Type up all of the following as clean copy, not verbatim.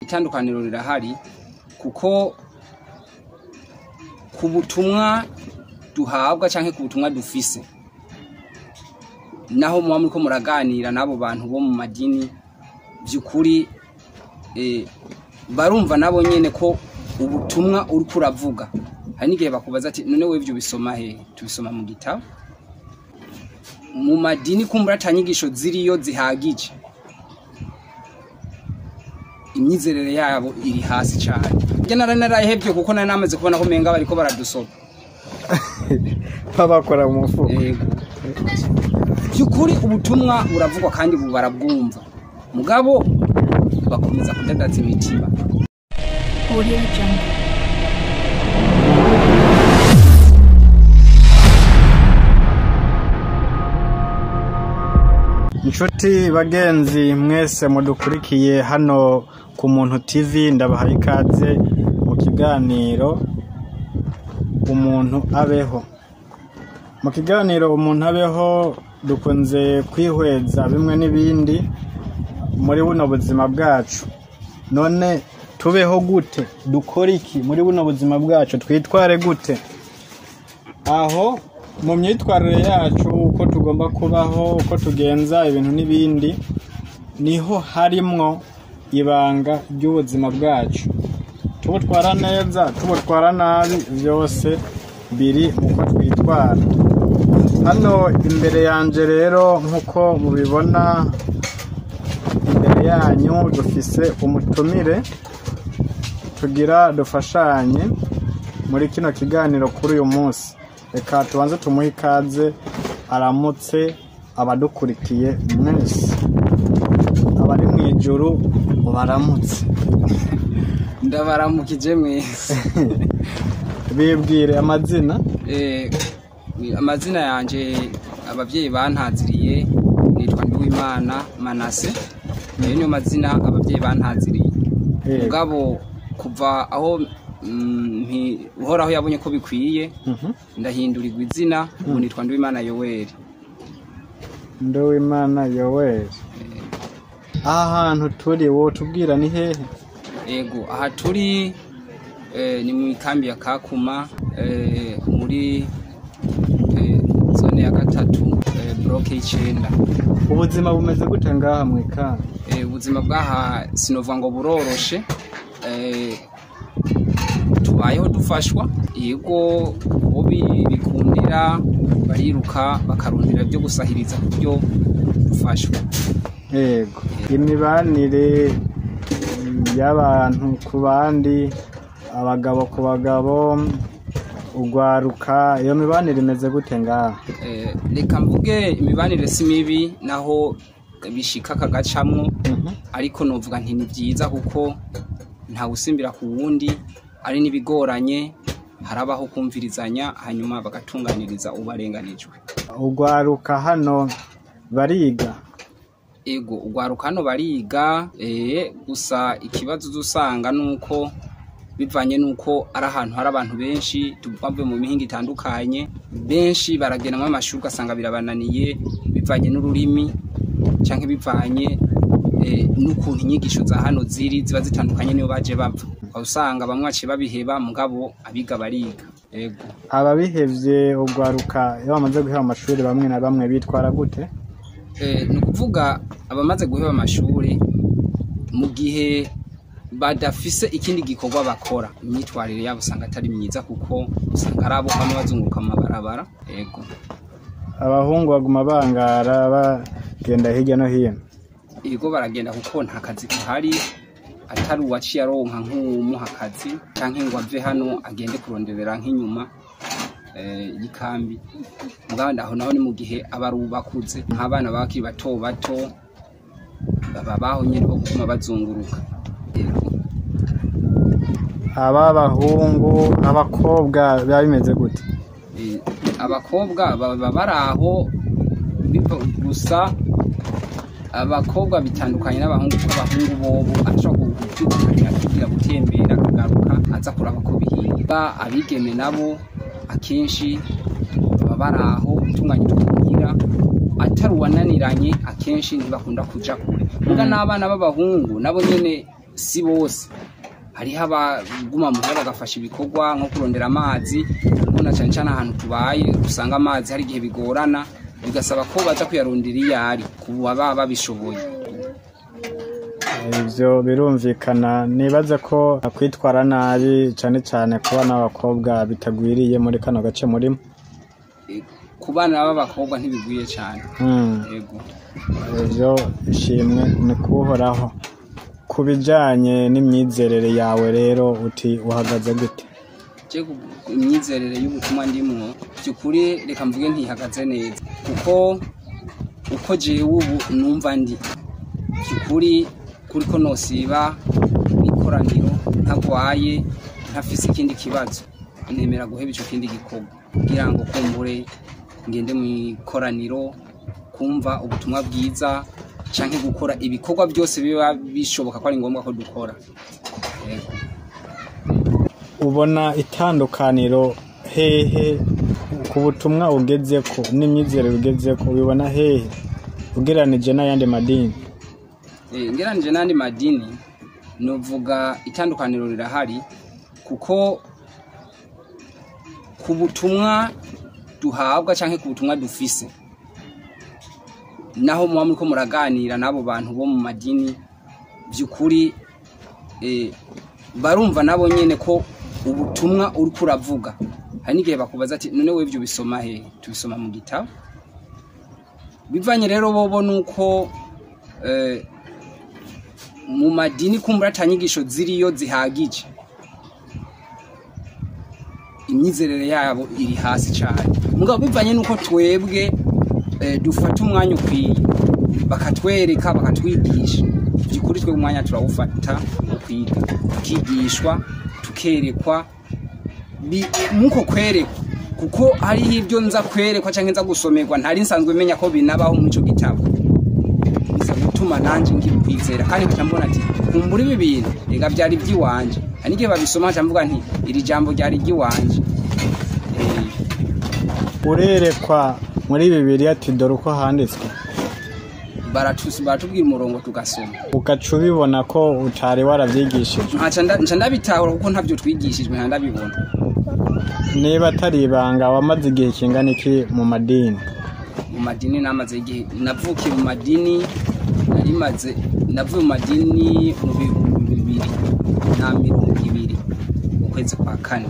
Itandukaniro rirahari kuko ku butumwa duhabwa canke ku butumwa dufise, naho muba muriko muraganira n'abo bantu bo mu madini, by'ukuri barumva nabo nyene ko ubutumwa uriko uravuga. Hari n'igihe bakubaza ati none wewe ivyo ubisoma hehe? Tubisoma mu gitabo. Mu madini kumbura ata nyigisho ziriyo zihagije, imyizerere yabo iri hasi cane. Njye narahevye kuko nari namaze kubona ko umenga bariko baradusoma, babakora mu mufuko. Yego, by'ukuri ubutumwa buravugwa kandi barabwumva, mugabo bakomeza kudadaza imitima. Audio Jungle. Inshuti bagenzi mwese mudukurikiye hano ku Muntu TV, ndabahaye ikaze mu kiganiro Umuntu Abeho. Mu kiganiro Umuntu Abeho dukunze kwihweza bimwe n'ibindi muri buno buzima bwacu. None tubeho gute? Dukore iki muri buno buzima bwacu? Twitware gute? Aho mu myitwarire yacu, uko tugomba kubaho, uko tugenza ibintu n'ibindi, niho harimwo ibanga ry'ubuzima bwacu. Tubutwara neza, tubutwara nabi, byose biri uko twitwara. Hano imbere yanje rero, nk'uko mubibona imbere yanyu, dufise umutumire tugira dufashanye muri kino kiganiro kuri uyu munsi. Reka tubanze tumuhe ikaze, aramutse abadukurikiye mwese, abari mu ijuru baramutse. Ndabaramukije mwese. Bibwire amazina. Amazina yanje abavyeyi bantaziriye nitwa Nduwimana Manase. Ayo niyo mazina abavyeyi bantaziriye. Mugabo kuva aho Uhoraho yabonye ko bikwiye, ndahindurirwa izina, ubu nitwa Nduwimana Yoweri. Nduwimana Yoweri. Aha hantu turi wotubwira ni hehe? Ego, aha turi ni mu ikambi ya Kakuma, muri zone ya 3, block 9. Ubuzima bumeze gute ngaha mu ikambi? Ubuzima bwaha sinovuga ngo buroroshe. Tubayeho dufashwa, yego, bo bikundira bariruka bakarondera byo gusahiriza kubyo dufashwa. Yego, imibanire y'abantu ku bandi, abagabo ku bagabo, ugwaruka, iyo mibanire imeze gute ngaha? Reka mvuge imibanire si mibi naho bishika kagacamwo, ariko novuga nti ni byiza kuko nta gusimbira ku wundi, ari n'ibigoranye harabaho kumvirizanya hanyuma bagatunganiriza ubarenganijwe. Ugwaruka hano bariga? Ego, ugwaruka hano bariga, gusa ikibazo uzusanga nuko bivanye nuko ari ahantu hari abantu benshi tubavuye mu mihinga itandukanye, benshi baragenamwo amashuri ugasanga birabananiye bivanye n'ururimi canke bivanye n'ukuntu inyigisho za hano ziri ziba zitandukanye niyo baje bava. Usanga bamwe baciye babiheba, mugabo abiga bariga. Ego. Ababihevye ugwaruka iyo bamaze guheba amashuri bamwe na bamwe bitwara gute? Ni ukuvuga abamaze guheba amashuri mu gihe badafise ikindi gikorwa bakora, imyitwarire yabo usanga atari myiza kuko usanga ari abo bamwe bazunguruka mu mabarabara. Ego. Abahungu baguma bangara bagenda hirya no hino. Ego, baragenda kuko nta kazi kahari, atari uwaciye aronka nk'uwumuha akazi canke ngo ave hano agende kuronderera nk'inyuma y'ikambi. Mugabo aho naho ni mu gihe aba ari ubakuze, nk'abana bakiri bato bato baba baho nyene bo kuguma bazunguruka. Ego. Aba bahungu, abakobwa biba bimeze gute? Abakobwa baba bari aho gusa abakobwa bitandukanye n'abahungu, kuko abahungu bobo ashobora kubyuka akigira gutembera akagaruka aza kuraba ko bihiga. Abigeme nabo akenshi baba bari aho utunganya utwuhira, atari uwananiranye akenshi ntibakunda kuja kure. Muga n'abana b'abahungu nabo nyene Si bose, hariho abaguma muhira bagafasha ibikorwa nko kurondera amazi, kuko na cane cane ahantu tubaye usanga amazi hari igihe bigorana, bigasaba ko baza kuyarondera iyo ari ku baba babishoboye. Ivyo birumvikana. Nibaze ko kwitwara nabi cane cane ku bana b'abakobwa bitagwiriye muri kano gace murimo. Ku bana b'abakobwa ntibigwiye cane. Yego. Ivyo ishimwe ni kuhoraho. Ku bijanye n'imyizerere yawe rero, uti uhagaze gute? Je imyizerere y'ubutumwa ndimwo, by'ukuri reka mvuge ntihagaze neza, kuko uko jewe ubu numva ndi by'ukuri kuriko nosiba ikoraniro ntagwaye, ntafise ikindi kibazo, nemera guheba ico kindi gikorwa kugira ngo kumbure ngende mu ikoraniro kumva ubutumwa bwiza canke gukora ibikorwa byose biba bishoboka ko ari ngombwa ko dukora. Yego. Ubona itandukaniro hehe ku butumwa ugezeko n'imyizerere ugezeko? Ubibona hehe ugereranije n'ayandi madini? Ngeranije n'andi madini, novuga itandukaniro rirahari, kuko ku butumwa duhabwa canke ku butumwa dufise, naho muba muriko muraganira n'abo bantu bo mu madini, by'ukuri barumva nabo nyene ko ubutumwa uriko uravuga. Hari n'igihe bakubaza ati: "None wewe ivyo ubisoma hehe?" Tubisoma mu gitabo. Bivanye rero bobo nuko mu madini kumbura ata nyigisho ziriyo zihagije, imyizerere yabo iri hasi cyane. Mugabo bivanye nuko twebwe dufata umwanya ukwiye, bakatwereka, bakatwigisha, by'ukuri twe umwanya turawufata wo kwiga, tukigishwa, tukerekwa. Muko kwerekwa, kuko hariho ibyo nza kwerekwa cyangwa nza gusomerwa ntari nsanzwe menya ko binabaho muri ico gitabo, biza gutuma nanje ngira ukwizera, kandi nkaca mbona ati kumbura ibi bintu rega byari iby'iwanje. Hari n'igihe babisoma nkaca mvuga nti iri jambo ryari iry'iwanje. Urerekwa muri Bibiliya ati: "Dore uko handitswe"? Baratubwira umurongo tugasoma. Ugaca ubibona ko utari waravyigishijwe? Nkaca nca ndabitahura, kuko ntavyo twigishijwe, nka ndabibona. Niba atari ibanga, wamaze igihe kingana iki mu madini? Mu madini namaze igihe, navukiye mu madini, narimaze, navuye mu madini mu 2020, ukwezi kwa kane.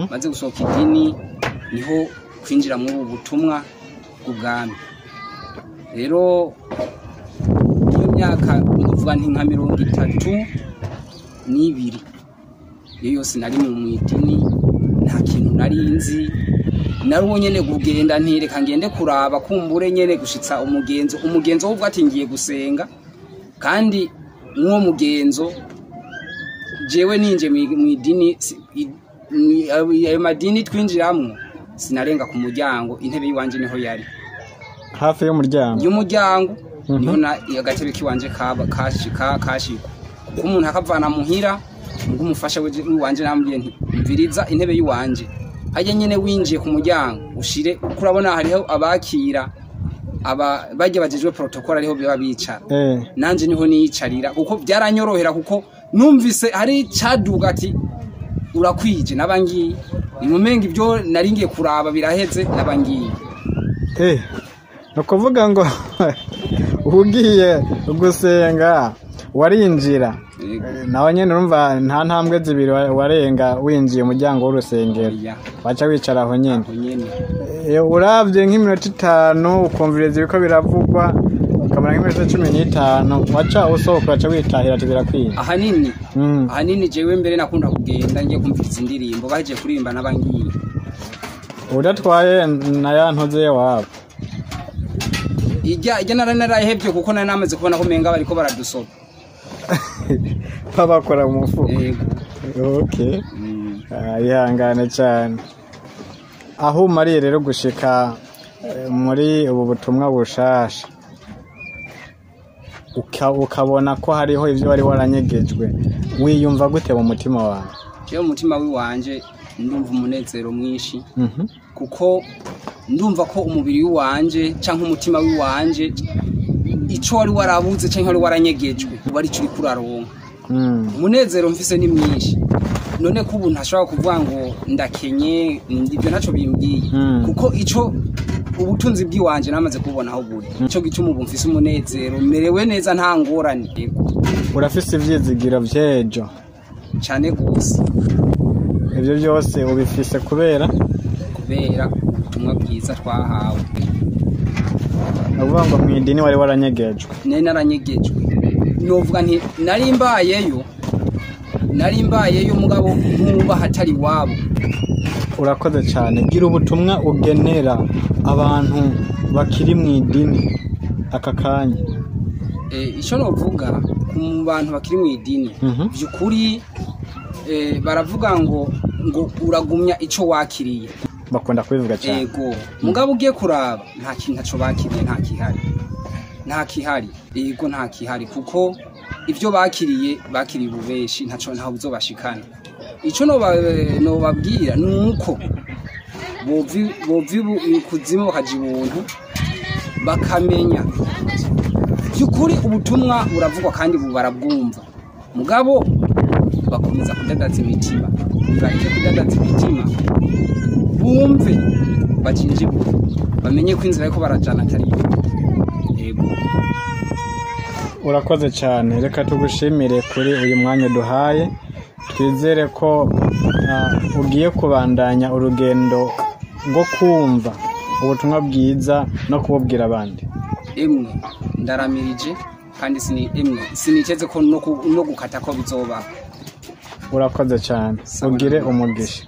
Maze gusohoka idini niho kwinjira muri ubu butumwa bw'ubwami. Rero iyo myaka novuga nti nka 32, iyo yose nari mu idini, nta kintu nari nzi. Nari uwo nyene kugenda ntireka ngende kuraba kumbure nyene gushitsa umugenzo wo ati ngiye gusenga. Kandi mw'uwo mugenzo jewe ninje mu idini, ayo madini twinjiramwo, sinarenga ku muryango. Intebe y'iwanje niho yari. Hafi y'umuryango? Y'umuryango. Niho na agatebe kiwanje kaba kashikwa, kuko umuntu akavana muhira ngo umufasha wanje namubwiye nti: "Mviriza, intebe y'iwanje hajya nyene winjiye ku muryango ushire kuko urabona hariho abakira, aba bajya bajejwe protocol, ariho biba bicara." Nanje niho niyicarira, kuko byaranyorohera, kuko numvise hari caduga ati urakwije, nabangiye nimumenga ibyo nari ngiye kuraba biraheze, nabangiye. Ni ukuvuga ngo ugiye gusenga warinjira, Yego. nawe nyene urumva nta ntambwe zibiri warenga winjiye umuryango w'urusengero? Oya. Waca wicara aho nyene? Aho nyene. Uravye nk'iminota 5 ukumviriza ibiko biravugwa, ukamara nk'iminota 15, waca usohoka, waca witahira ati birakwiye? Ahanini ahanini jewe mbere nakunda kugenda ngiye kumviriza indirimbo, bahejeje kuririmba n'abangiye. Udatwaye na ya ntoze wabo? Ijya nari narayihevye, kuko nari namaze kubona ko menga bariko baradusopa. Babakora mu mufuko? Yego. Okay. Ah, ihangane cyane. Aho umariye rero gushika muri ubu butumwa bushasha, ukabona ko hariho ibyo wari waranyegejwe, wiyumva gute mu mutima wawe? Jewe mu mutima wiwanje ndumva umunezero mwinshi, kuko ndumva ko umubiri w'iwanje canke umutima w'iwanje ico wari warabuze canke wari waranyegejwe ubu arico uriko uraronka. Umunezero mfise ni mwinshi. None ko ubu ntashobora kuvuga ngo ndakenye, ibyo ntacyo bimbwiye, kuko ico ubutunzi bw'iwanje namaze kubona aho buri. Ico gituma ubu mfise umunezero, merewe neza, nta ngorane. Yego. Urafise ivyizigiro vy'ejo? Cane gose. Ivyo byose ubifise kubera? Kubera ubutumwa bwiza twahawe. Ni ukuvuga ngo mu idini wari waranyegejwe? Nari naranyegejwe, novuga nti nari mbayeyo mugabo nkuba hatari iwabo. Urakoze cyane. Gira ubutumwa ugenera abantu bakiri mu idini aka kanya. Ico novuga ku bantu bakiri mu idini, vy'ukuri, baravuga ngo uragumya ico wakiriye. Bakunda kubivuga cyane. Ego, mugabo ugiye kuraba, nta kintu ntaco bakiriye, nta kihari, nta kihari. Ego, nta kihari, kuko ivyo bakiriye, bakiriye ububeshi, ntaco, ntaho bizobashikana. Ico nobabwira nuko bova ikuzimu bakaja ibuntu, bakamenya by'ukuri ubutumwa buravugwa kandi barabwumva, mugabo bakomeza kudadaza imitima. Nibareke kudadaza imitima, bumve, bacinjibure, bamenye ko inzira yuko barajana atari yo. Yego. Urakoze cyane. Reka tugushimire kuri uyu mwanya duhaye. Twizere ko ugiye kubandanya urugendo rwo kumva ubutumwa bwiza no kububwira abandi. Emwe, ndaramirije kandi emwe, siniteze ko no gukata ko bizoba. Urakoze cyane. Sawa. Ugire Namwe. umugisha.